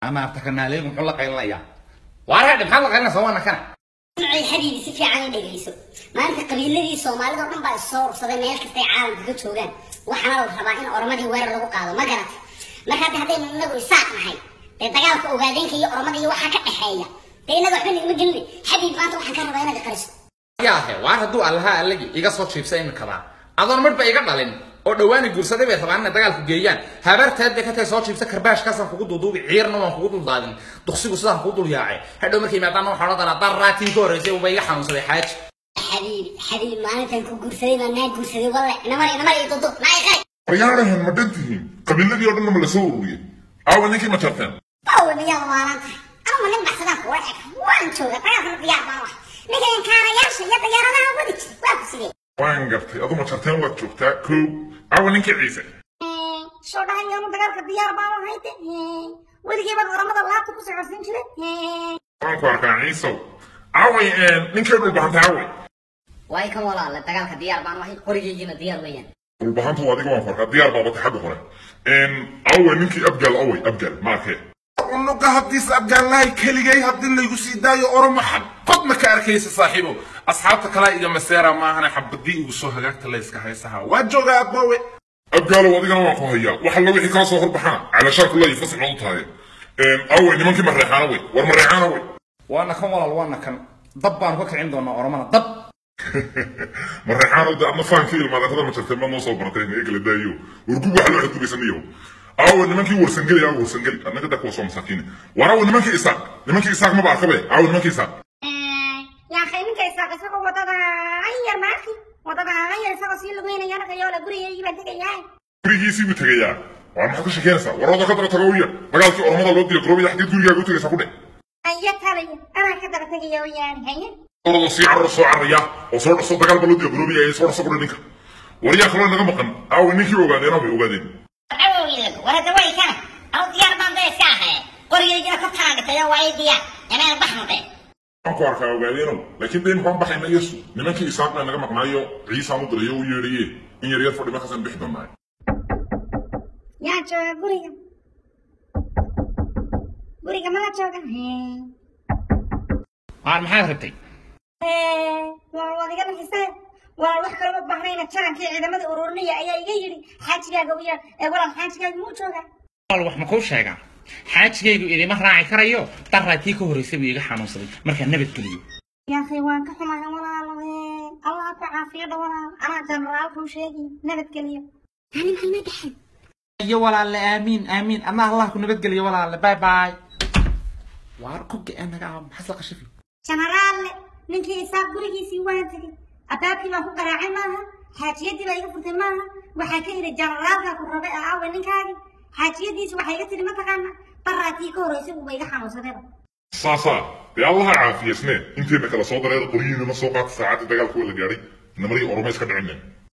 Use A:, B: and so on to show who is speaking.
A: Anaarta kanaaleegu muxuu la qaylinayaa? Waar hadhe, maxaad la qaylinaysaa? Waana kana.
B: Ay xabiibi, si fiican u dhegeyso. Maanta qabiiladii Soomaalida oo dhan baa is soo ursaday meel kastay caalamka ka joogaan. Waxaana la rabaa in Oromadii weerar lagu qaado, ma garatay? Marka hadda haddaynu inagu Isaaq nahay, dee dagaalka Ogaadeenka iyo Oromada iyo waxaa ka dhexeeya dee inaga waxba nagama gelin. Xabiib, maanta waxaan ka rabaa inaad qariso.
A: Yaahe, waar hadduu Allaha allagi iga soo jiibsa imikadaa, adoon midhba iga dhalin oo dhowaani guursaday bay rabaan inay dagaalku geeyaan. Habarteed bay ka tahay. Soo jiibsa, karbaashkaasaan kugu duuduubi, ciirna waan kugu duldaadin, duqsigu sidaan kugu dul yaacay. Hadhow markay yimaadaana waxaa odhan doonaa daraatii ka horreysay uba iga xanuunsaday xaaji.
B: Xabiibi, xabiibi, maalintan ku guursaday baa naa guursaday. Walle inamar inamar iyo dudu naa iqari.
C: Waryaarahan, ma dhan tihiin? Qabiiladii oo dhanna ma la soo ururiyey? Aawa ninkii ma jarteen?
B: Bawe, miyaad waalan tahay? Anuma nin baxsadaan kuwa eg waan jooga, dagaalkana diyaar baan wax. Ninka inkaarayaasha iyo diyaaradaha wadi jiray waa ku sidee?
C: Waan gartay, adu ma jarteen waad joogtaa. Kow, aawa ninkii Ciise?
D: Soo dhahayaanu dagaalka diyaar baan ahay de, weligii baad Oramada laabta ku socodsiin jiray.
C: Waan ku arkaa, Ciisow. Aaway ninkii Dhulbahantay? Aaway?
B: Waay kan walaale, dagaalka diyaar baan ahay, qorigaygina diyaar weeyaan.
C: Dhulbahantu adiga waan ku arkaa, diyaar baa batay xagga hore. Aaway ninkii Abgaal? Away Abgaal? Ma arkee
E: unuga haddiis Abgaallahay keligay haddii laygu sii daayo Oromo xag qod ma ka arkaysa saaxiibow. Asxaabta kalaa iga maseera maahane, xabadii igu soo hagaagta layska haysaha waa joogaa aboowe.
C: Abgaalow, adigana waan ku hayaa. Waxa la wixii kaa soo horbaxana calashaan kula fasax u tahay. Away nimankii Mareexaana? Wey war Mareexaana wey?
A: Waana kan walaal, waana kan. Dab baanu ka kicin doonaa Oromada, dab.
C: Mareexaano de adna faankii ilmaadeerada ma jarteen baad noo soo baratay ma egala daayo wargub waxa loo xadgubaysanayo. Aawa nimankii Warsangeli? Aawa Warsangeli? Annaga da kuwa soo masaakiin. War aawa nimankii Isaaq? Nimankii Isaaq maba arkabe. Aawa nimankii Isaaq?
D: Yaa akhay, ninka Isaaq isagoo wadada yar maarki, wadada yar isagoo sii lugeynaya arkayo la gurigaygii baan tegayaa.
C: Gurigiisii buu tegayaa? Waar maxaad ka sheekeynaysaa? War wada ka daba tago uya, dagaalkii Oromada loo diya garoobaya, xageed gurigaaga u tegaysaa ku dhe?
D: Aya talaya, anaa ka daba tegaya weyaan, haye.
C: Orada sii carro, soo carraya oo soo dhaso, dagaal baa loo diya garoobaya, soo dhaso ku dhe ninka. Waryaa kaloo naga maqan? Aawa ninkii Ogaadeen? Way Ogaadeen?
B: War hadda way kana, anu diyaar baan dee iska ahay, qorigaygina korkaan dhigtay oo waa ii diyaar, inaan baxno de.
C: Waan ku arkaa Ogaadeenow, laakiin dee maxaan baxayna yesu nimankii Isaaq baa naga maqnaayo. Ciisaan u dirayo u yeedhaye in yar yar fadhi, markaasaan bixi doonaa.
D: Yaa jooga guriga? Guriga mala jooga?
A: Waar maxaad rabtay?
D: Waa waad iga naxisee. Waa wax kaloma baahnayna, jarankii ciidamada ururinaya ayaa iga yidhi xaajigaaga u yeer ee. Walaal, xaajigaaga muu jooga?
A: Walaal, wax ma kuu sheegaa? Xaajigaygu idima raaci karayo, daraatii ka horreysay buu iga xanuunsaday. Markaa nabadgeliyo.
D: Yaa akhay, waan ka xumahay walaalo. Allah ku caafiyo dha walaal, anaa generaalka u sheegi. Nabadgeliyo.
B: Ani maxay ma dhaxan
A: iyo walaalle. Aamiin, aamiin. Adna Allah ku nabadgeliyo walaalle. Bye bye. Waar ku ge naga ah, maxaad la qashifi?
D: Generaalle, ninkii Isaaq gurigiisii waan tegey, abaabkii baan ku garaacay maaha, xaajiyadii baa iga furtay maaha. Waxaa ka yidhi generaalkaa ku rabay ee aawe ninkaagi? Xaajiyadiisi waxay iga tidhi mataqaana daraatii ka horreysay uuba iga xanuunsadayba.
C: Saasaa dee, Allaha caafiya isne. Inteena kala soo dareera, qoryihiina soo qaata, saacaddii dagaalka waa la gaadhay. Namadii Oroma iska dhicinen.